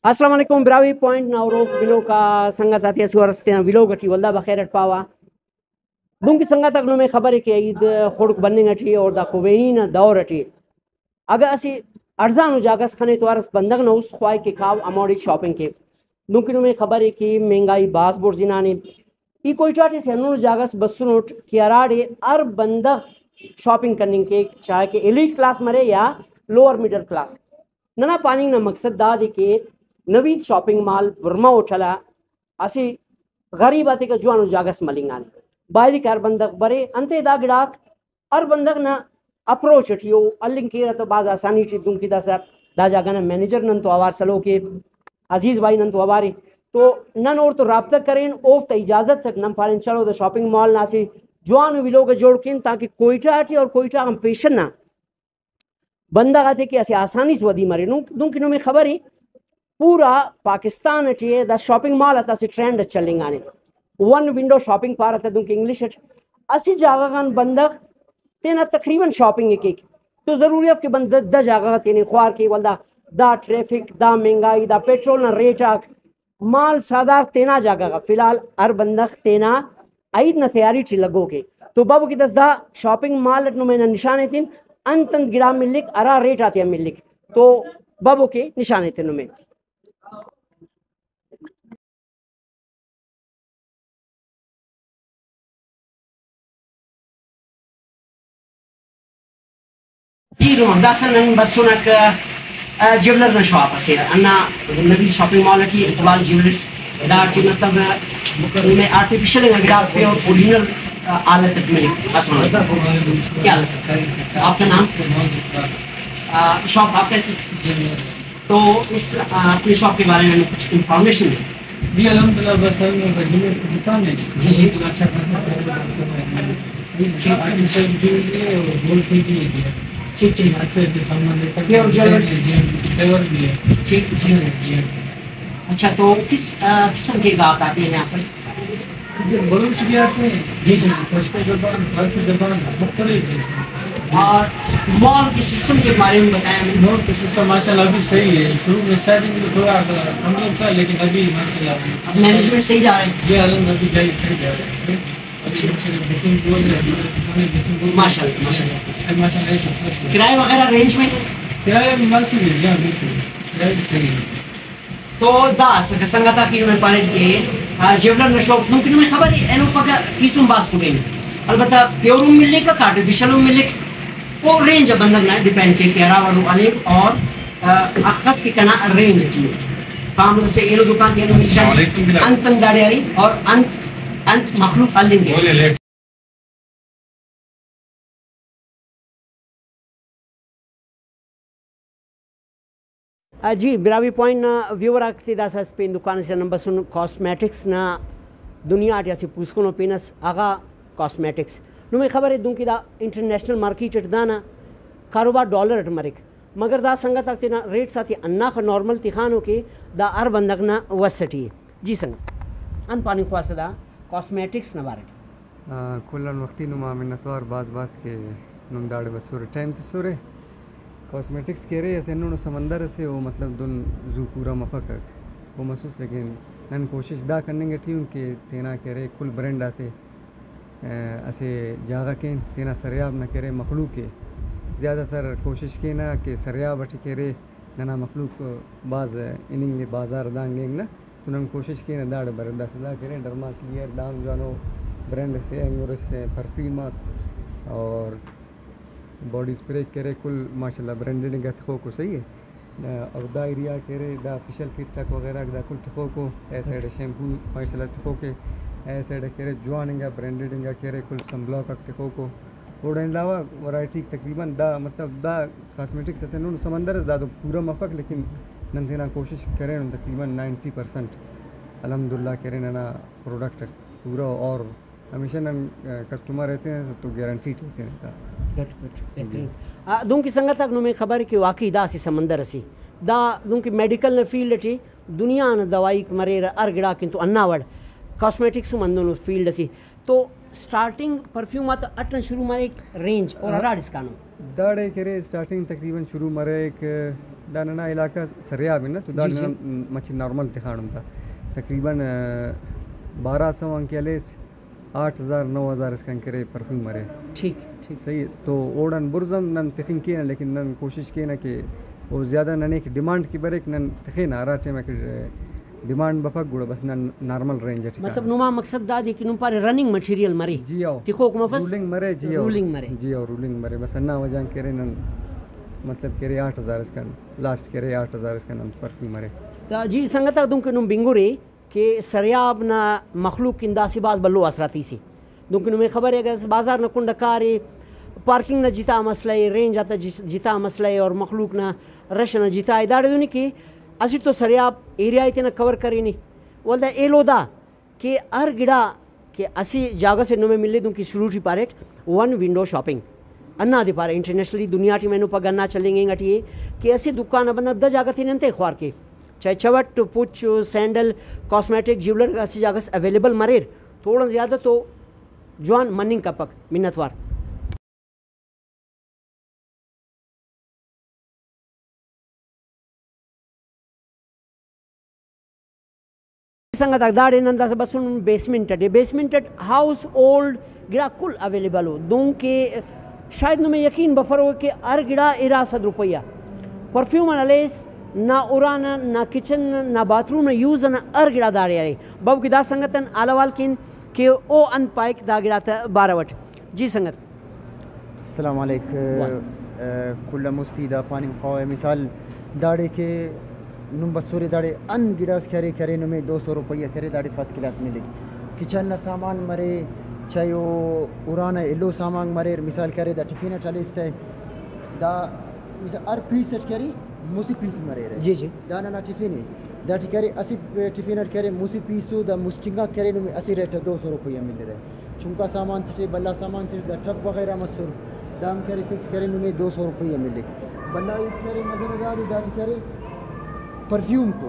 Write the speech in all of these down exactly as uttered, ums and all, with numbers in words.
السلام علیکم، براہوئی پوائنٹ نا ہروک بنوک آ سنگت آتے اسہ وار اسہ تینا ویلوگ اٹی ولدا بخیر اٹ پاوہ۔ دنکہ سنگت آک نمے خبر ءِ کہ عید خڑک بننگ اٹی اور دا کوبینی نا دور اٹی اگہ اسہ اڑزانو جاگہ اس خنے تو ہر اس بندغ نا است خواہک کہ کاو ہموڑے شاپنگ کے۔ دنکہ نمے خبر ءِ کہ مہنگائی بھاز بڑز ہنانے۔ ای کوئٹہ ٹی اسہ ہندنو جاگہ اس بسنٹ کہ ہراڑے ہر بندغ شاپنگ کننگ کیک، چاہے کہ ایلیٹ کلاس مرے یا لوور مڈل کلاس۔ ننا پاننگ نا مقصد دادے کہ نوید شاپنگ مال، برما ہوٹل آ اسہ غریب آتیکا جوانو جاگہ اس ملنگانے۔ بایدے کہ ہر بندغ برے، انتئے دا گڑاک ہر بندغ نا اپروچ اٹی او ہلنگ کیرہ تہ بھاز آسانی ٹی، دنکہ داسہ دا جاگہ نا مینیجر نن تو اوار سلوک ءِ، عزیز بھائی نن تو اوار ءِ، تو نن اوڑتون رابطہ کرین، اوفتا اجازت اٹ نن پارین چلو دا شاپنگ مال نا اسہ جوانو ویلوگ ءِ جوڑ کین تاکہ کوئٹہ ٹی اور کوئٹہ غان پیشن نا بندغ آتے کہ اسہ آسانی سے ودی مرینو۔ دنکہ نمے خبر ءِ پورا Pakistan T the shopping mall آتا اسہ ٹرینڈ اس چلینگانے، ون ونڈو شاپنگ پارہ تہ دنکہ انگلش اٹ۔ اسہ جاگہ غان بندغ تینا تقریباً شاپنگ ءِ کیک تو ضروری اف کہ بندغ دہ جاگہ غا تینے خوار کے، ولدا دا ٹریفک، دا مہنگائی، دا پیٹرول نا ریٹ آک، مال ساہدار تینا جاگہ غا، فی الحال ہر بندغ تینا عید نا تیاری ٹی لگوک ءِ۔ تو بابو کہ داسہ دا شاپنگ مال اٹ نمے نا نشان ایتن، انت انت گڑا ملک، ہرا ریٹ آتیا ملک، تو بابو کہ نشان ایتن نمے۔ جی روہن، داسہ نن بسنک، آ، جیولر نا شاپ اسے، ہندا نوید شاپنگ مال اٹی اقبال جیولرز، دا ٹی مطلب، آ، نمے آرٹیفیشل انگا گڑا پیور اوریجنل، آ، حالت اٹ ملک بسنک۔ کیا حال ہے سر؟ آپ کا نام؟ آ، شاپ آپ کا ہے سر؟ تو اس، آ، اپنے شاپ کے بارے میں کچھ انفارمیشن دیں۔ جی، الحمدللہ، بس سر، میں ریڈی میڈ کی دکان ہے۔ جی، جی۔ اچھا خاصا، ٹھیک۔ آرٹیفیشل بھی ہے اور گولڈ کی بھی ہے۔ ٹھیک، ٹھیک۔ اچھے اچھے سامان لے کر پیور جیولرز۔ جی، پیور بھی ہے۔ ٹھیک، ٹھیک۔ جی۔ اچھا، تو کس، آ، قسم کے گاہک آتے ہیں یہاں پر؟ بلوچ بھی آتے ہیں۔ جی، جی۔ پشتو زبان، فارسی زبان، مختلف ہیں۔ اور مال کے سسٹم کے بارے میں بتائیں ہمیں۔ مال کا سسٹم ماشاءاللہ ابھی صحیح ہے۔ شروع میں اسٹارٹنگ میں تھوڑا کمزور تھا، لیکن ابھی ماشاءاللہ۔ اب مینجمنٹ صحیح جا رہا ہے؟ جی، الحمدللہ، ابھی جائے، صحیح جا رہا ہے۔ اچھا۔ اچھے بکنگ بول رہے ہیں، بکنگ بول رہے ہیں۔ ماشاءاللہ، ماشاءاللہ۔ ماشاءاللہ، ایسا۔ کرایہ وغیرہ رینج میں؟ کرایہ مناسب ہے، جی ہاں، بالکل۔ کرایہ بھی صحیح ہے۔ تو دا اسکہ سنگت آک ای نمے پاریٹ کہ، آ، جیولر نا شاپ، ممکن نمے خبر ءِ، اینو پگہ فیس ہم بھاز کٹینے۔ البتہ پیور ہم ملیک، آرٹیفیشل ہم ملیک۔ او رینج آ بندغ نا ڈیپینڈ کے کہ ہرا وڑ او ہلیک اور، آ، اخس کہ کنا رینج اٹی۔ پام اسہ ایلو دکان کہ اینو السلام علیکم۔ انت انت داڑے ارے اور انت انت مخلوق ہلنگ ءِ۔ آ، جی، براہوئی پوائنٹ نا ویور آک تے داسہ اسہ پین دکان اسے آن بسن، کاسمیٹکس نا دنیا ٹی اسہ پوسکنو پین اس، اغا کاسمیٹکس۔ نمے خبر ءِ دنکہ دا انٹرنیشنل مارکیٹ اٹ دانا کاروبار ڈالر اٹ مریک، مگر دا سنگت آک تینا ریٹس آتے ہنداخہ نارمل تخانو کہ دا ہر بندغ نا وس اٹی ءِ۔ جی سنگت، انت پاننگ خواہسہ دا کاسمیٹکس نا بارٹ؟ آ، کل آن وختی نما منتوار بھاز بھاز کہ نم داڑے بسورے، ٹائم تسورے۔ کاسمیٹکس کہ ارے اسہ ہندنو سمندر اسے، او مطلب دن زو پورا مفکک، او مسوس، لیکن نن کوشش دا کننگ ٹی اُن کہ تینا کہ ارے کل برانڈ آتے، آ، اسہ جاگہ کین، تینا سریاب نا کہ ارے مخلوق ءِ زیادہ تر کوشش کینہ کہ سریاب ٹی کہ ارے ننا مخلوق بھاز ہننگ ءِ، بازار دانگ اینگ نہ۔ تو نن کوشش کینہ داڑے برے۔ داسہ دا کہ ارے ڈرما کلیئر، دانگ جوانو برانڈ اسے، اینگور اسے، پرفیوم آک اور باڈی اسپرے کہ ارے کل ماشاءاللہ برانڈڈ انگا تخوکو، صحیح ءِ۔ اور دا ایریا کہ ارے دا فیشل کٹ آک وغیرہ آک دا کل تخوکو، اے سائیڈ شیمپو ماشاءاللہ تخوکے، اے سائیڈ کہ ارے جوان انگا برانڈڈ انگا کہ ارے کل سن بلاک آک تخوکو۔ اوڑان علاوہ ورائٹی تقریباً دا مطلب دا کاسمیٹکس اسہ ہندن سمندر اس، دا تو پورا مفک، لیکن نن تینا کوشش کرینن تقریباً نائنٹی پرسینٹ الحمدللہ کہ ارے ننا پروڈکٹ پورا، اور ہمیشہ نن، آ، کسٹمر ایتنہ تو گارنٹی ٹی ایتنہ تا۔ گڈ، گڈ، بہترین۔ آ، دنکہ سنگت آک نمے خبر کہ واقعی دا اسہ سمندر اسے۔ دا دنکہ میڈیکل نا فیلڈ ٹی دنیا نا دوائیک مریرہ، ہر گڑاکن تو ہندا وڑ کاسمیٹکس ہم ہندنو فیلڈ اسے۔ تو اسٹارٹنگ پرفیوم آتا اٹ آن شروع مریک رینج اور ہراڑے اسکانو؟ داڑے کہ ارے اسٹارٹنگ تقریباً شروع مریک دا ننا علاقہ سریاب نا، تو دا جی، جی۔ ننا مچہ نارمل تخانن تا۔ تقریباً، آ، بارہ سو آن کہ ہلیس، آٹھ ہزار، نو ہزار اسکان کرے پرفیوم مرے۔ ٹھیک، ٹھیک۔ صحیح ءِ۔ تو اوڑان بڑز ہم نن تخنگ کینہ، لیکن نن کوشش کینہ کہ او زیادہ ننے کہ ڈیمانڈ کہ بریک، نن تخینہ۔ ہرا ٹائم کہ ڈیمانڈ بفک، گڑا بس نن نارمل رینج اٹی مطلب کانہ۔ نما مقصد دادے کہ نم پارے رننگ مٹیریل مرے۔ جی ہو۔ تخوک مفس۔ رولنگ مرے، جی ہو۔ رولنگ مرے۔ جی ہو، رولنگ مرے۔ بس ہندا وجہ غان کہ ارے نن مطلب کہ ارے آٹھ ہزار اسکان لاسٹ کہ ارے، آٹھ ہزار اسکان ہم پرفیوم مرے۔ دا جی سنگت آک، دنکہ نم بنگرے کہ سریاب نا مخلوق کن دا اسہ بھاز بھلو آسراتی سے۔ دنکہ نمے خبر ءِ، اگہ اسہ بازار نا کنڈ آ کارے، پارکنگ نا جتا مسئلہ ءِ، رینج آتا جس-، جتا مسئلہ ءِ اور مخلوق نا رش ئنا جتا ءِ۔ داڑے دن کہ اسٹ تو سریاب ایریا ءِ تینا کور کرینے، ولدا ایلو دا کہ ہر گڑا کہ اسہ جاگہ سے نمے ملے، دنکہ سلو ٹی پاریٹ ون ونڈو شاپنگ۔ ہندادے پارہ انٹرنیشنلی دنیا ٹی، اینو پگہ ہندا چلینگ انگ ٹی ءِ کہ اسہ دکان آ بندغ دا جاگہ تینے انتئے خوار کے، چاہے چوٹ، پچ، سینڈل، کاسمیٹک، جیولر اسہ جاگہ اس اویلیبل مریر تو اوڑان زیادہ تو جوان مننگ کپک۔ منت وار۔ سنگت آک، داڑے نن داسہ بسن بیسمنٹ ئٹی۔ بیسمنٹ ئٹ ہاؤس ہولڈ گڑاک کل اویلیبل ءُ۔ دنکہ شاید نمے یقین بفروئے کہ ہر گڑا ارا سد روپیہ۔ پرفیوم آن ہلیس، نا اُرا نا، نا کچن نا، نا باتھ روم نا یوز ئنا ہر گڑا داڑے ارے۔ باوہ کہ دا سنگت آن حال احوال کین کہ او انت پائک دا گڑاتا بارو ئٹ۔ جی سنگت۔ السلام علیک۔ وعلیکم۔ آ، کل آن مستی دا پاننگ خواوہ، مثال داڑے کہ نم بسورے داڑے انت گڑاس کہ ارے، کہ ارے نمے دو سو روپیہ کہ ارے، داڑے فرسٹ کلاس ملک۔ کچن نا سامان مرے، چائے او اُرا نا ایلو سامان مریر، مثال کہ ارے دا ٹفن ئٹ ہلیس تہ، دا مثال ہر پیس ئٹ کہ ارے مسہ پیس مریرہ۔ جی، جی۔ دا ننا ٹفن ءِ۔ داٹی کہ ارے اسہ ٹفن ئٹ کہ ارے مسہ پیس ءُ، دا مسٹنگ آک کہ ارے نمے اسہ ریٹ ئٹ دو سو روپیہ ملرہ۔ چنکا سامان تیٹی، بھلا سامان تیٹی، دا ٹب وغیرہ مسر، دا ہم کہ ارے فکس کہ ارے نمے دو سو روپیہ ملک۔ بھلا ہیت کہ ارے مزنہ دادے، داٹی کہ ارے پرفیوم کو،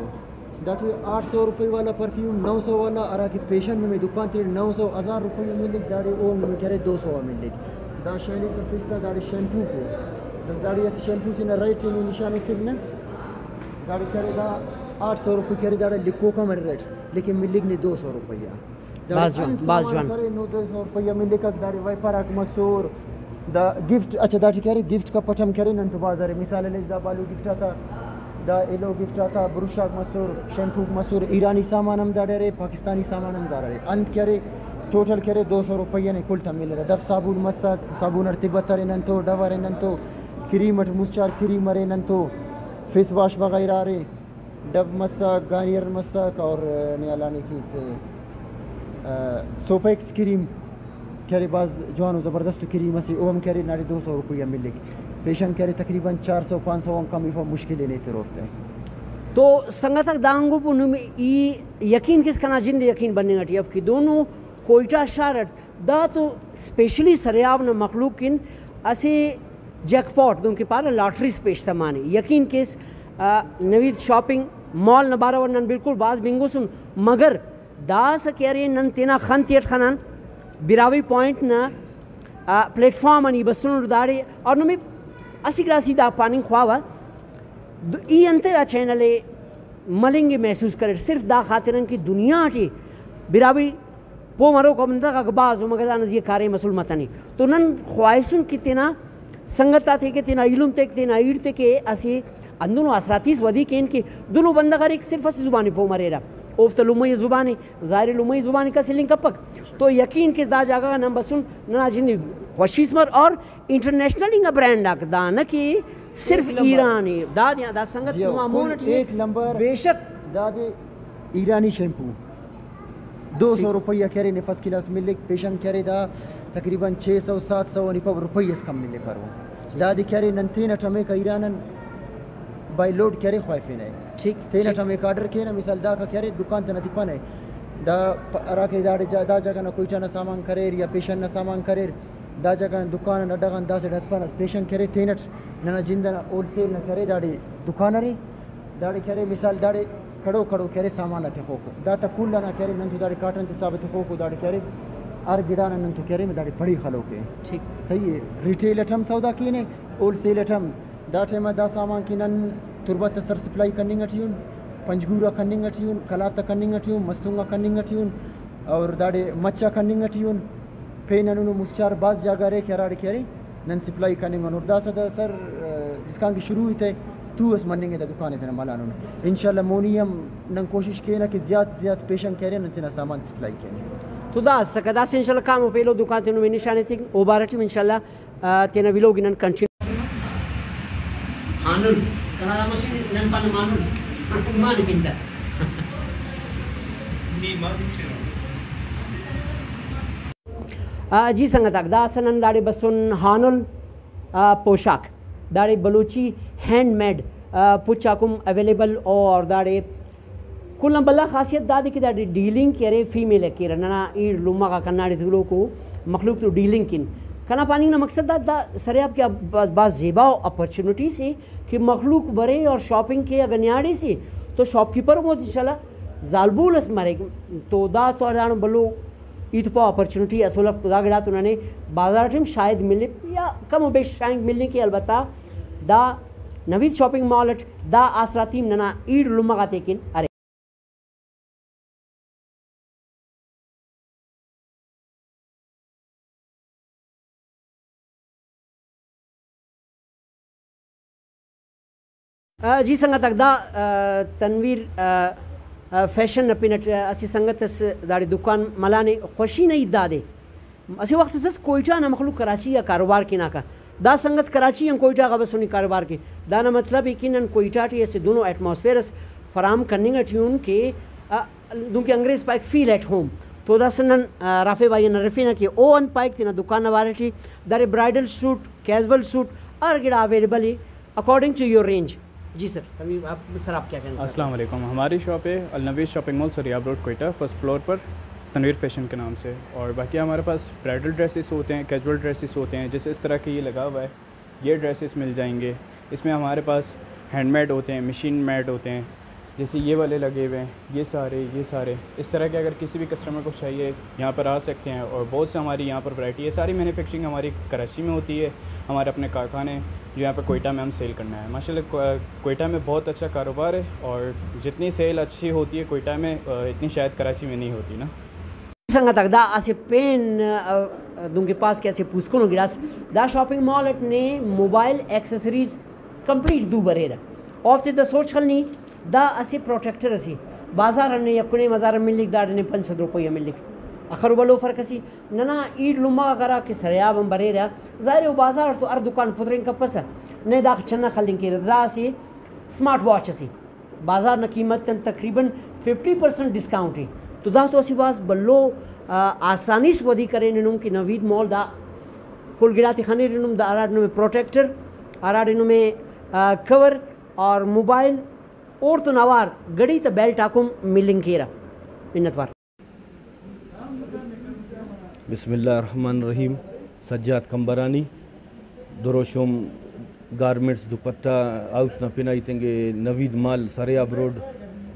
داٹی آٹھ سو روپے والا پرفیوم، نو سو والا، ہرا کہ پیشن نمے دکان تیٹی نو سو، ہزار روپیہ ملک، داڑے او نمے کہ ارے دو سو آ ملک۔ دا شیلے سرفیس تا، داڑے شیمپو کو، بس داڑے اسہ شیمپو سے نا ریٹ ءِ نی نشان ایتک نہ، داڑے کہ ارے دا آٹھ سو روپے کہ ارے، داڑے لکھوکا مرے ریٹ، لیکن ملک نے دو سو روپیہ۔ داڑے بھاز جوان، انت بھاز سامان جوان۔ اس ارے، نو دو سو روپیہ ملکک، داڑے وائپر آک مسر، دا گفٹ، اچھا، داٹی کہ ارے گفٹ کپ اٹ ہم کہ ارے، نن تو بھاز ارے، مثال ہلیس دا بالو گفٹ آتا، دا ایلو گفٹ آتا، برش آک مسر، شیمپو مسر، ایرانی سامان ہم داڑے ارے، پاکستانی سامان ہم داڑے ارے۔ انت کہ ارے، ٹوٹل کہ ارے دو سو روپیہ نے کل تا ملرہ۔ ڈو صابون مسک، صابون اٹ طب عطر ارے نن تو، ڈو ارے نن تو، کریم اٹ مسچار کریم ارے نن تو، فیس واش وغیرہ ارے۔ ڈو مسک، گارنیئر مسک اور، آ، نے ہلانے کیک، آ، سوپیکس کریم کہ ارے، بھاز جوان و زبردست کریم اسے، او ہم کہ ارے ناڑے دو سو روپیہ ملک۔ پیشن کہ ارے تقریباً چار سو پانچ سو آن کم ایفا مشکل ءِ نے ترور تہ۔ تو سنگت آک، دانگو پو نم ای یقین کس، کنا جند یقین بننگ ٹی اف کہ دونو کوئٹہ شار اٹ دا تو اسپیشلی سریاب نا مخلوق کن اسہ جیک پاٹ، دنکہ پارہ لاٹریز پیش تمانے۔ یقین کیس، آ، نوید شاپنگ مال نا بارو اٹ نن بالکل بھاز بنگوسن، مگر داسہ کہ ارے نن تینا خن تیٹ خنان، براہوئی پوائنٹ نا، آ، پلیٹ فارم آن ای بسنٹ داڑے، اور نمے اسہ گڑاس ای دا پاننگ خواوہ، د-، ای انتئے دا چینل ءِ ملنگ ءِ محسوس کریر، صرف دا خاطر ان کہ دنیا ٹی براہوئی پہہ مروکا بندغ آک بھاز ءُ، مگر دانا زی آ کاریم اسل متنے۔ تو نن خواہسن کہ تینا سنگت آتے کہ، تینا ایلم تے کہ، تینا ایڑ تے کہ اسہ ہندنو آسراتیس ودی کین کہ دنو بندغ ہریک صرف اسہ زبان ءِ پہہ مریرہ، اوفتا لمئی آ زبان ءِ، ظاہر ءِ لمئی زبان ءِ کس اِلنگ کپک۔ تو یقین کیس دا جاگہ غا نن بسن، ننا جند ءِ خوشی اس مر، اور انٹرنیشنل انگا برانڈ آک، دانہ کہ صرف ایک نمبر۔ ایران ءِ۔ دادے آ دا سنگت جی ہو، نما مون کل اٹی ءِ۔ ایک نمبر۔ بے شک۔ دادے ایرانی شیمپو دو سو ٹھیک۔ روپیہ کہ ارے نے فرسٹ کلاس ملک، پیشن کہ ارے دا تقریباً چھ سو سات سو آن ایپا روپئی اس کم ملپرو۔ ٹھیک۔ دادے کہ ارے نن تینٹ ہمیکا ایران آن بائی لوڈ کہ ارے خواہفینہ۔ ٹھیک، تینٹ ٹھیک۔ ہمیکا آرڈر کینہ، مثال داکا کہ ارے دکان تینا تپنہ، دا پ-، ہراکہ داڑے جا-، دا جاگہ نا کوئٹہ نا سامان کریر یا پیشن نا سامان کریر، دا جاگہ غان دکان آن اڈغان داسہ ڈٹ پانہ پیشن کرے تینٹ، ننا جند ئنا ہول سیل نا کرے داڑے دکان ارے، داڑے کرے مثال داڑے کڑو کڑو کرے سامان آتے خوکو۔ دا تا کل ئنا کرے نن تو داڑے کاٹن تے حساب تے خوکو، داڑے کرے ہر گڑا نا نن تو کرے داڑے پڑی خلوکے۔ ٹھیک۔ صحیح ہے، ریٹیل اٹ ہم سودا کینے، ہول سیل اٹ ہم۔ دا ٹائم آ دا سامان کہ نن تربت آ سر سپلائی کننگ ٹی ان، پنجگور آ کننگ ٹی ان، قلات آ کننگ ٹی ان، مستونگ آ کننگ ٹی ان، اور داڑے مچھ آ کننگ ٹی ان۔ پین ہندنو مسچار بھاز جاگہ ارے کہ ہراڑے کہ ارے نن سپلائی کننگ ان۔ اور داسہ دا سر، آ، اسکان کہ شروع تے تو اس مننگ ءِ، دا دکان ءِ تینا ملانن۔ انشاءاللہ مونی ہم نن کوشش کینہ کہ زیات زیات پیشن کرین، نن تینا سامان سپلائی کینہ۔ تو دا اسکہ، داسہ انشاءاللہ کام و پیلو دکان تے نمے نشان ایتک، او بارہ ٹی انشاءاللہ آ، تینا ویلوگ نن کنٹینیو۔ ہانل، کنا دا مشین نن پانہ مانل۔ مان پنتہ۔ آ، جی سنگت آک، دا اسہ نن داڑے بسن ہانل، آ، پوشاک۔ داڑے بلوچی ہینڈ میڈ، آ، پچ آک ہم اویلیبل او، اور داڑے کل آن بھلا خاصیت دادے کہ داڑے ڈیلنگ کہ ارے فیمیل ءِ کیرہ، ننا ایڑ لمہ غاک ہنداڑے تولوکو مخلوق تو ڈیلنگ کن۔ کنا پاننگ نا مقصد دا، دا سریاب کہ بھاز، بھاز زیبا اپرچونٹی سے کہ مخلوق برے اور شاپنگ کے، اگہ نیاڑے سے تو شاپ کیپر ہم اوفتے انشاءاللہ زالبول اس مریک، تو دا تو ہنداڑان بھلو ہیت پاو اپرچونٹی اسل اف۔ تو دا گڑا تو ننے بازار ٹی ہم شاید ملپ یا کم و بیش شاید ملنگ کے، البتہ دا نوید شاپنگ مال اٹ دا آسراتی ننا ایڑ لمہ غاتے کن ارے۔ آ، جی سنگت آک، دا، آ، تنویر، آ، آ، فیشن نا پن اٹ اسہ سنگت اس داڑے دکان ملانے۔ خوشی نا ہیت دادے، اسہ وخت اس ئس کوئٹہ نا مخلوق کراچی آ کاروبار کیناکہ، دا سنگت کراچی آن کوئٹہ غا بسنے کاروبار کے۔ دانا مطلب ای کہ نن کوئٹہ ٹی اسہ دنو ایٹماسفیئر اس فراہم کننگ ٹی ان کہ، آ، دنکہ انگریز پائک فیل ایٹ ہوم۔ تو داسہ نن، آ، رافع بھائی نا ہرفینہ کہ او انت پائک تینا دکان نا بارے ٹی۔ داڑے برائیڈل سوٹ، کیژول سوٹ، ہر گڑا اویلیبل ءِ، according to your range۔ جی سر، ابھی آپ، سر، آپ کیا کہنا چاہتے ہیں؟ السلام علیکم، ہماری شاپ ہے النوید شاپنگ مال، سریاب روڈ، کوئٹہ، فرسٹ فلور پر تنویر فیشن کے نام سے۔ اور باقی ہمارے پاس برائیڈل ڈریسز ہوتے ہیں، کیژول ڈریسز ہوتے ہیں، جیسے اس طرح کے یہ لگا ہوا ہے، یہ ڈریسز مل جائیں گے۔ اس میں ہمارے پاس ہینڈ میڈ ہوتے ہیں، مشین میڈ ہوتے ہیں، جیسے یہ والے لگے ہوئے ہیں، یہ سارے، یہ سارے۔ اس طرح کے اگر کسی بھی کسٹمر کو چاہیے، یہاں پر آ سکتے ہیں۔ اور بہت سے ہماری یہاں پر ورائٹی ہے، ساری مینوفیکچرنگ ہماری کراچی میں ہوتی ہے، ہمارے اپنے کارخانے ہیں، جو یہاں پر کوئٹہ میں ہم سیل کرنا ہے۔ ماشاءاللہ، کو-، کوئٹہ میں بہت اچھا کاروبار ہے، اور جتنی سیل اچھی ہوتی ہے کوئٹہ میں، آ، اتنی شاید کراچی میں نہیں ہوتی نا۔ سنگت آک، دا اسہ پین، آ، دنکہ پاس کہ اسہ پوسکنو گڑاس، دا شاپنگ مال اٹ نے موبائل ایکسیسریز کمپلیٹ دو بریرہ۔ اوفتے دا سوچ خل نی، دا اسہ پروٹیکٹر اسے، بازار آن نے یکنے ہزار آن ملک، داڑے نے پنچ سد روپیہ ملک، اخر و بھلو فرق اسے۔ ننا ایڑ لمہ غاک ہرا کہ سریاب آن بریرہ، ظاہر ہے او بازار اٹ تو ہر دکان پترین کپسہ، نے داخہ چنا خلنگ کیرہ۔ دا اسہ سمارٹ واچ اسے، بازار نا قیمت آن تقریباً ففٹی پرسینٹ ڈسکاؤنٹ ءِ۔ تو دا تو اسہ بھاز بھلو، آ، آسانی اس ودی کریننم کہ نوید مال دا کل گڑاتے خنیننم، دا ہراڑے نمے پروٹیکٹر، ہراڑے نمے، آ، کور اور موبائل، اوڑتون اوار گھڑی تا بیلٹ آک ہم ملنگ کیرہ۔ منت وار۔ بسم اللہ الرحمن الرحیم۔ سجاد کمبرانی، دروشم گارمنٹس دوپٹہ ہاؤس نا پن آ ای تنگے نوید مال سریاب روڈ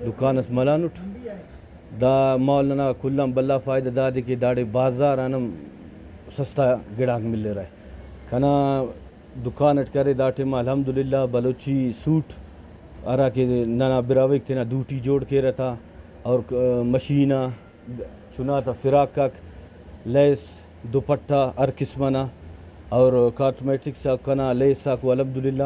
دکان اس ملانٹ۔ دا مال ننا کل آن بھلا فائدہ دادے کہ داڑے بازار آن ہم سستا گڑاک ملرہ۔ کنا دکان اٹ کرے دا ٹائم آ الحمدللہ بلوچی سوٹ ہرا کہ ننا براہوئیک تینا دوٹی جوڑ کیرہ تا، اور مشین آ چنا تا فراک آک، لیس، دوپٹہ ہر قسم ئنا، اور کاسمیٹکس آک کنا لیس آک و الحمدللہ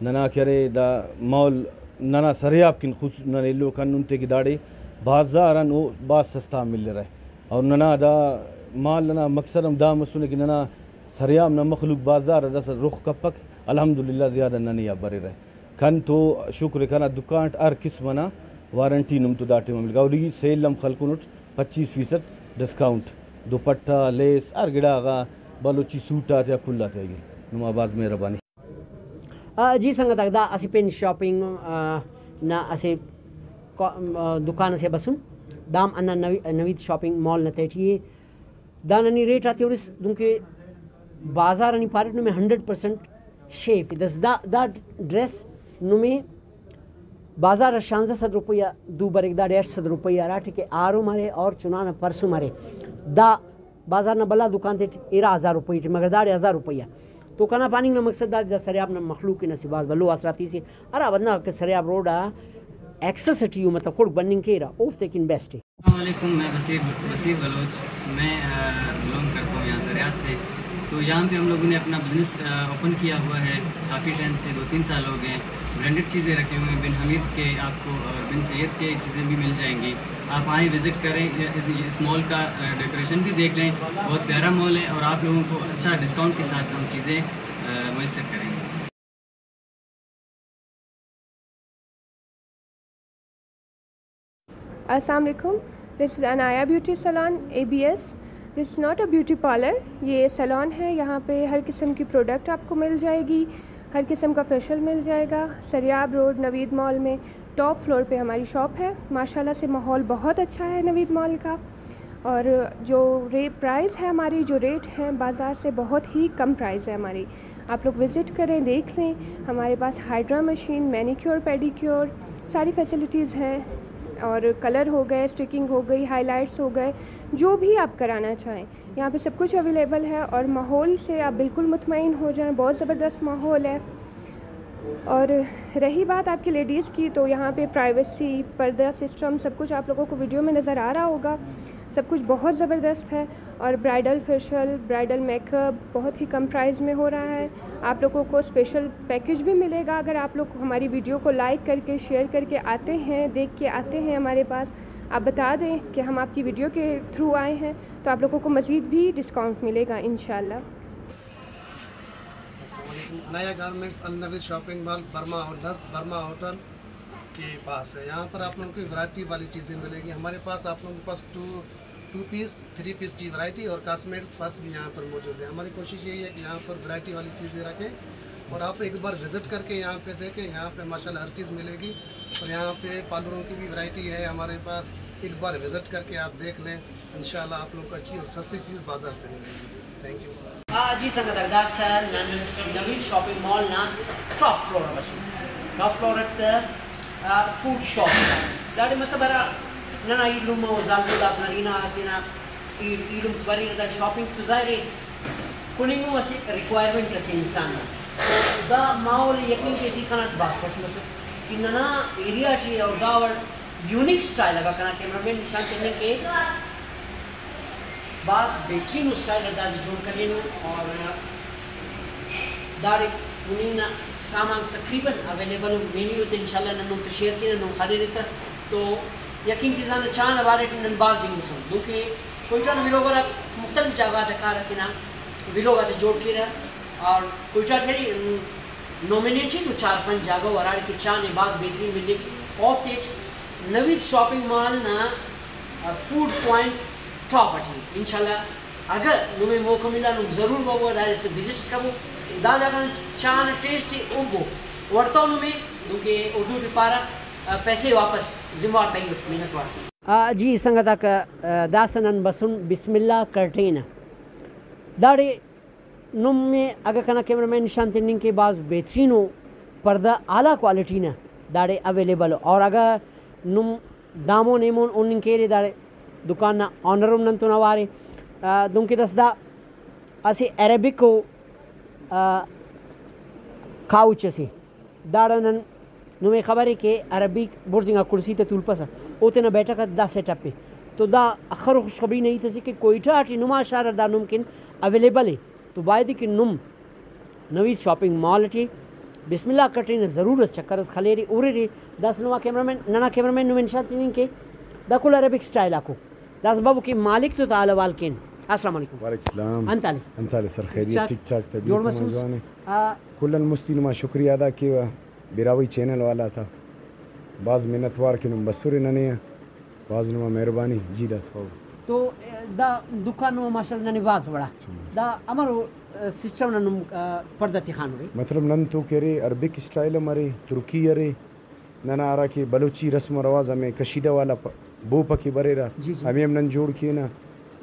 ننا کہ ارے دا مال ننا سریاب کن خصوص نن ایلو کنن تے کہ داڑے بازار آن او بھاز سستا آ ملرہ۔ اور ننا دا مال ننا مقصد ہم دا مسنے کہ ننا سریاب نا مخلوق بازار آ داسہ رخ کپک، الحمدللہ زیادہ ننے آ بریرہ۔ کن تو شکر ءِ، کنا دکان اٹ ہر قسم ئنا وارنٹی نم تو دا ٹائم آ ملک۔ اولیگی سیل ہم خلکنٹ، پچیس فیصد ڈسکاؤنٹ، دوپٹہ، لیس، ہر گڑا غا، بلوچی سوٹ آتیا کل آتیا ای۔ نما بھاز مہربانی۔ آ، جی سنگت آک، دا اسہ پین شاپنگ، آ، نا اسہ کو-، آ، دکان اسے بسن، دام ہندا نوی-، نوید شاپنگ مال نا تہٹی ءِ۔ دانا نی ریٹ آتے ہُرس دنکہ بازار آ نی پاریٹ نمے ہنڈریڈ پرسینٹ شیف ءِ۔ داسہ دا، دا ڈریس نمے بازار آ شانزدہ سد روپیہ دو بریک، داڑے ہشت سد روپیہ ہراٹے کہ آرو مرے اور چنانا پرسو مرے۔ دا بازار نا بھلا دکان تیٹ ارا ہزار روپیہ ٹی، مگر داڑے ہزار روپیہ۔ تو کنا پاننگ نا مقصد دا، دا سریاب نا مخلوق کن اسہ بھاز بھلو آسراتی سے، ہرا بندغ کہ سریاب روڈ آ ایکسس ٹی او، مطلب، خڑک بننگ کیرہ، اوفتے کن بیسٹ ءِ۔ السلام علیکم، میں بصیر، بصیر بلوچ۔ میں، آ، بلانگ کرتا ہوں یہاں سریاب سے۔ تو یہاں پہ ہم لوگوں نے اپنا بزنس، آ، اوپن کیا ہوا ہے کافی ٹائم سے، دو تین سال ہو گئے ہیں۔ برانڈڈ چیزیں رکھے ہوئے ہیں، بن حمید کے آپ کو اور بن سید کے چیزیں بھی مل جائیں گی۔ آپ آئیں، وزٹ کریں، اس، اس مال کا، آ، ڈیکوریشن بھی دیکھ لیں، بہت پیارا مال ہے اور آپ لوگوں کو اچھا ڈسکاؤنٹ کے ساتھ ہم چیزیں، آ، میسر کریں گے۔ السلام علیکم، this is Anaya Beauty Salon, A B S. This is not a beauty parlour. یہ سیلون ہے، یہاں پہ ہر قسم کی پروڈکٹ آپ کو مل جائے گی، ہر قسم کا فیشیل مل جائے گا۔ سریاب روڈ نوید مال میں ٹاپ فلور پہ ہماری شاپ ہے۔ ماشاءاللہ سے ماحول بہت اچھا ہے نوید مال کا، اور جو رے پرائز ہے ہماری، جو ریٹ ہیں بازار سے بہت ہی کم پرائز ہے ہماری۔ آپ لوگ وزٹ کریں، دیکھ لیں۔ ہمارے پاس ہائیڈرا مشین، مینیکیور، پیڈیکیور، ساری فیسلٹیز ہیں۔ اور کلر ہو گئے، اسٹیکنگ ہو گئی، ہائی لائٹس ہو گئے، جو بھی آپ کرانا چاہیں، یہاں پہ سب کچھ اویلیبل ہے۔ اور ماحول سے آپ بالکل مطمئن ہو جائیں، بہت زبردست ماحول ہے۔ اور رہی بات آپ کی لیڈیز کی، تو یہاں پہ پرائیویسی، پردہ سسٹم، سب کچھ آپ لوگوں کو ویڈیو میں نظر آ رہا ہوگا۔ سب کچھ بہت زبردست ہے۔ اور bridal facial, bridal make up بہت ہی کم پرائز میں ہو رہا ہے۔ آپ لوگوں کو اسپیشل پیکج بھی ملے گا۔ اگر آپ لوگ ہماری ویڈیو کو لائک کر کے، شیئر کر کے آتے ہیں، دیکھ کے آتے ہیں ہمارے پاس، آپ بتا دیں کہ ہم آپ کی ویڈیو کے تھرو آئے ہیں، تو آپ لوگوں کو مزید بھی ڈسکاؤنٹ ملے گا انشاءاللہ۔ السلام علیکم۔ عنایا گارمنٹس، النوید شاپنگ مال، برما ہو-، نزد برما ہوٹل کے پاس ہے۔ یہاں پر آپ لوگوں کی ورائٹی والی چیزیں ملیں گی۔ ہمارے پاس، آپ لوگوں کے پاس two, two piece, three piece کی ورائٹی اور کاسمیٹکس پرس بھی یہاں پر موجود ہے۔ ہماری کوشش یہی ہے کہ یہاں پر ورائٹی والی چیزیں رکھیں اور آپ ایک بار وزٹ کر کے یہاں پہ دیکھیں۔ یہاں پہ ماشاءاللہ ہر چیز ملے گی اور یہاں پہ پارلروں کی بھی ورائٹی ہے ہمارے پاس۔ ایک بار وزٹ کر کے آپ دیکھ لیں، انشاءاللہ آپ لوگوں کو اچھی اور سستی چیز بازار سے ملے گی۔ Thank you. آ، جی سنگتاک، داسہ نن نوید شاپنگ مال نا ٹاپ فلور آ بسن۔ ٹاپ فلور اٹ، آ، فوڈ شاپ۔ داڑے مطلب ہرا ننا ایلم و زالبول آک نرینہ آک تینا ای-، ایلم بریرہ، دا شاپنگ تو ظاہر ہے کننگ ہم اسہ ریکوائرمنٹ اسے انسان نا۔ دا ماحول یقین کیسی خناٹ بھاز خوش مسر کہ ننا ایریا ٹی اور دا وڑ یونیک اسٹائل اگہ کنا کیمرہ مین نشان تننگ کہ بھاز بہترین اسٹائل اٹ دادے جوڑ کرینو اور داڑے ہننگ نا سامان تقریباً اویلیبل ءُ۔ مینیو تے انشاءاللہ نن اوفتے شیئر کینہ، نم خنرہ تہ تو یقین کیسہ دانا چاہ نا بارے ٹی نن بھاز بنگسن، دنکہ کوئٹہ نا ویلاگر آک مختلف جاگہ غاتا کارہ تینا ویلاگ آتے جوڑ کیرہ۔ اور کوئٹہ ٹی ارے نومینیٹڈ ءُ چار پنچ جاگہ ءُ ہراڑے کہ چاہ نے بھاز بہترین ملک۔ اوفتے ٹی نوید شاپنگ مال نا فوڈ پوائنٹ ٹاپ اٹی۔ انشاءاللہ اگہ نمے موقع ملا نم ضرور ببو، داڑے اسہ وزٹ کبو۔ دا جاگہ نا چاہ نا ٹیسٹ ءِ ہُب ءُ، وڑتو نمے، دنکہ اردو ٹی پارہ، آ، پیسے واپس ذمہ وار تئی اٹ۔ منت وار۔ آ، جی سنگت آک، آ، داسہ نن بسن بسم اللہ کرٹین آ۔ داڑے نم اگہ کنا کیمرہ مین نشان تننگ کہ بھاز بہترین ءُ، پردہ اعلیٰ کوالٹی نا داڑے اویلیبل ءُ۔ اور اگہ نم دامون ایمون ہننگ کیرے، داڑے دکان نا آنر ہم نن تون اوار ءِ۔ آ، دنکہ داسہ دا اسہ عربک ءُ، آ، کاؤچ اسے۔ داڑان نن نمے خبرے کہ عربی بڑزنگا کرسی تے تولپسہ، او تینا بیٹھک آتے دا سیٹ اپ ءِ۔ تو دا اخر و خوشخبری نا ہیت اسے کہ کوئٹہ ٹی نما شار دا نم کن اویلیبل ءِ۔ تو بایدے کہ نم نوید شاپنگ مال ٹی بسم اللہ کرٹین ضرور اس چکر اس خلیرے، ہُررے۔ داسہ نما کیمرہ مین، ننا کیمرہ مین نمے نشان تننگ کہ دا کل عربک اسٹائل آکو۔ داسہ بابو کہ مالک تو تا حال احوال کین۔ السلام علیکم۔ وعلیکم السلام۔ انت حال ءِ؟ انت حال ءِ سر، خیریت، ٹھیک ٹھاک؟ ٹھیک ٹھاک، طبیعت جوڑ مسوس؟ مزان ءِ؟ آ، کل آن مستی نما شکریہ ادا کیوہ براہوئی چینل والا تا، بھاز منت وار کہ نم بسرے ننے آ، بھاز نما مہربانی۔ جی داسہ پاوہ۔ تو، اے، دا دکان نما ماشاءاللہ ننے بھاز وڑا۔ اچھا۔ دا امر، اے، سسٹم نا نم، اے، پردہ تخانورے؟ مطلب نن تو کہ ارے عربک اسٹائل ہم ارے، ترکی ارے، ننا ہرا کہ بلوچی رسم و رواج ہمے کشیدہ والا پ-، بوپ کہ بریرہ، جی، جی۔ ہمے ہم نن جوڑ کینہ۔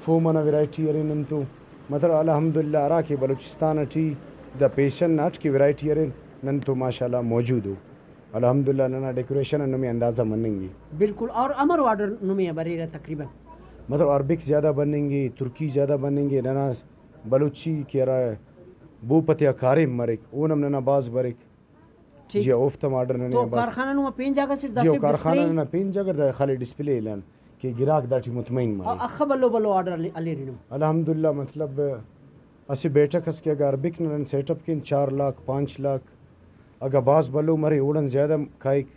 فوم ئنا ورائٹی ارے نن تو، مطلب الحمدللہ ہرا کہ بلوچستان ٹی دا پیشن نا اٹ کہ ورائٹی ارے نن تو ماشاءاللہ موجود ءُ۔ الحمدللہ ننا ڈیکوریشن آن نمے اندازہ مننگ ءِ۔ بالکل، اور امر آرڈر نمے آ بریرہ تقریباً؟ مطلب عربک زیادہ بننگ ءِ، ترکی زیادہ بننگ ءِ، ننا بلوچی کہ ہرا بوپ تیا کاریم مریک، اون ہم ننا بھاز بریک۔ ٹھیک۔ جی، اوفتا ہم آرڈر ننے تو آ بھاز۔ کارخانہ نو آ پین جاگہ سے جی، او داسہ کارخانہ ڈسپلے؟ ننا پین جاگہ دا خالی ڈسپلے الان کہ گراہک داٹی مطمئن مرے۔ آ، اخہ بھلو بھلو آرڈر ہلے-، ہلیرینو؟ الحمدللہ، مطلب، اسہ بیٹھک اس کہ اگہ اربک نن سیٹ اپ کین، چار لاکھ، پانچ لاکھ، اگہ بھاز بھلو مرے، اوڑان زیادہ کائک۔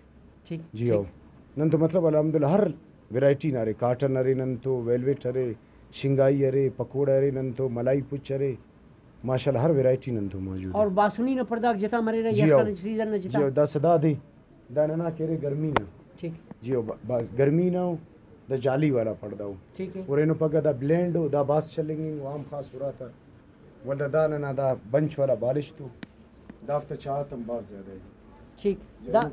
ٹھیک، جی ٹھیک۔ ہو۔ نن تو مطلب الحمدللہ ہر ورائٹی نا ارے، کاٹن ارے نن تو، ویلویٹ ارے، شنگھائی ارے، پکوڑہ ارے نن تو، ملائی پچ ارے، ماشاءاللہ ہر ورائٹی نن تو موجود ءِ۔ اور باسنی نا پڑداک جتا مریرہ جی ہو۔ یخ نا سیزن نا جتا؟ جی ہو، داسہ دادے، دا ننا کہ ارے گرمی نا۔ ٹھیک۔ جی ہو، با-، باز گرمی نا ءُ، دا جالی والا پڑدہ ءُ۔ ٹھیک ہے۔ اور اینو پگہ دا بلینڈ ءُ، دا باز چلینگنگ ءُ عام خاص اراتا۔ ولدا دا ننا دا بنچ والا بالشت ءُ، دافتا چاہت ہم بھاز زیادہ ءِ۔ ٹھیک۔ جی دا، ہاں۔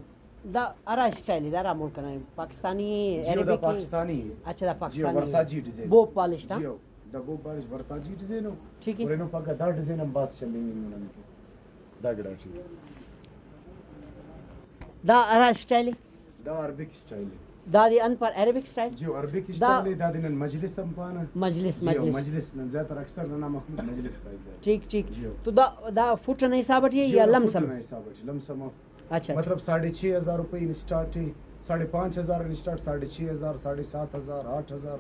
دا ہرا اسٹائل ءِ، دا ہرا ملک ئنا ءِ؟ پاکستانی ءِ، جی ہو، دا عربک ءِ؟ پاکستانی ءِ۔ اچھا، دا جی ہو، پاکستانی ءِ۔ ورساجی ڈیزائن۔ بوب پالش تا؟ جی ہو، دا بوب پالش ورساجی ڈیزائن ءُ۔ ٹھیک ہے۔ اور اینو پاکا دا ڈیزائن ہم بھاز چلینگ انگا نن تو۔ دا گڑا ٹھیک۔ دا ہرا اسٹائل ءِ؟ دا عربک اسٹائل ءِ۔ دادے انت پار عربک اسٹائل؟ جی ہو، عربک دا اسٹائل ءِ، دادے نن مجلس ہم پانہ۔ مجلس، جی ہو، مجلس۔ مجلس نن زیادہ تر اکثر ننا مخلوق مجلس پائک دادے۔ ٹھیک، ٹھیک۔ جی ہو۔ تو دا، دا فٹ ئنا حساب ٹی ءِ جی یا ہو، لم فٹ سم؟ ئنا حساب ٹی، لم سم آف۔ اچھا، اچھا۔ مطلب ساڑھے چھ ہزار روپے آن اسٹارٹ ءِ، ساڑھے پانچ ہزار آن اسٹارٹ، ساڑھے چھ ہزار، ساڑھے سات ہزار، آٹھ ہزار،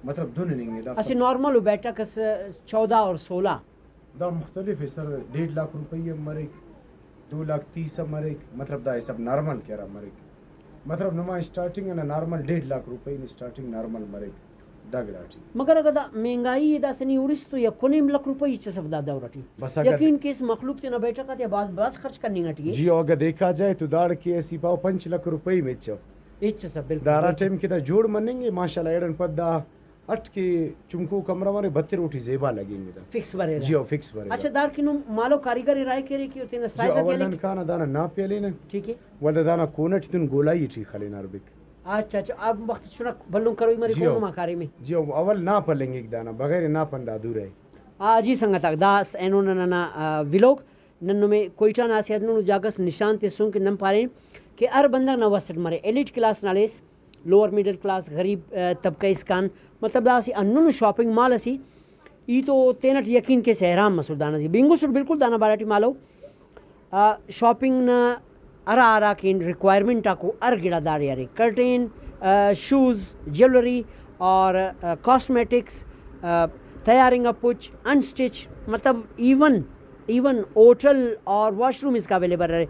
مطلب دن ہننگ ءِ دا اسہ فٹ۔ نارمل ءُ بیٹھک اس چودہ اور سولہ۔ دا مختلف ءِ سر، ڈیڑھ لاکھ روپئی ہم مریک، دو لاکھ تیس ہم مریک، مطلب دا حساب نارمل کہ ہرا مریک۔ مطلب نما اسٹارٹنگ ئنا نارمل ڈیڑھ لاکھ روپئی نا اسٹارٹنگ نارمل مریک، دا گڑا ٹی۔ مگر اگہ دا مہنگائی ءِ داسہ نی ہُرس تو یک و نیم لکھ روپئی ہچس اف دا دور ٹی۔ بس اگہ یقین کیس مخلوق تینا بیٹھک آتیا بھاز، بھاز خرچ کننگ ٹی ءِ۔ جی، اگہ دیکھا جائے تو داڑکہ اسہ پاو پنچ لکھ روپئی ہم ہچ اف۔ ہچس اف، بالکل، دا ہرا بالکل۔ ٹائم کہ دا جوڑ مننگ ءِ، ماشاءاللہ، ایڑان پد دا اٹ کہ چنکو کمرہ مرے، بتر اوٹی زیبا لگنگ ءِ دا۔ فکس بریرہ۔ جی ہو، فکس بریرہ۔ اچھا، داڑکن نم مالو کاریگر ءِ راہی کرے کہ او تینا جی، سائز آتیا اول نن لکھ۔ کانہ دانا ناپ ءِ ہلینہ۔ ٹھیک ہے۔ ولدا دانا کونٹ تون گولائی ٹی خلینہ اربک۔ اچھا، اچھا، آ وخت چنا بھلن کروئی مریک جی ہو۔ اونما کاریم ءِ۔ جی ہو، اول ناپ ہلنگک دانا، بغیر ناپ آن دا ادھورہ ءِ۔ آ، جی سنگت آک، دا اس اینو ننا، آ، ولوگ۔ نن نمے کوئٹہ نا اسہ ہندنو جاگہ اس نشان تسن کہ نن پارین کہ ہر بندغ نا وس اٹ مرے، ایلیٹ کلاس نا ہلیس، لوور مڈل کلاس، غریب، آ، طبقہ اسکان، مطلب دا اسہ ہندنو شاپنگ مال اسے، ای تو تینٹ یقین کیسہ حیران مسٹ دانا زی۔ بنگسٹ بالکل دانا بارہ ٹی مالو، آ، شاپنگ نا ہرا ہرا کین ریکوائرمنٹ آکو ہر گڑا داڑے ارے، کرٹین، آ، شوز، جیولری اور، آ، کاسمیٹکس، آ، تیار انگا پچ، ان سٹچ، مطلب ایون، ایون ہوٹل اور واش روم اس کا اویلیبل ارے۔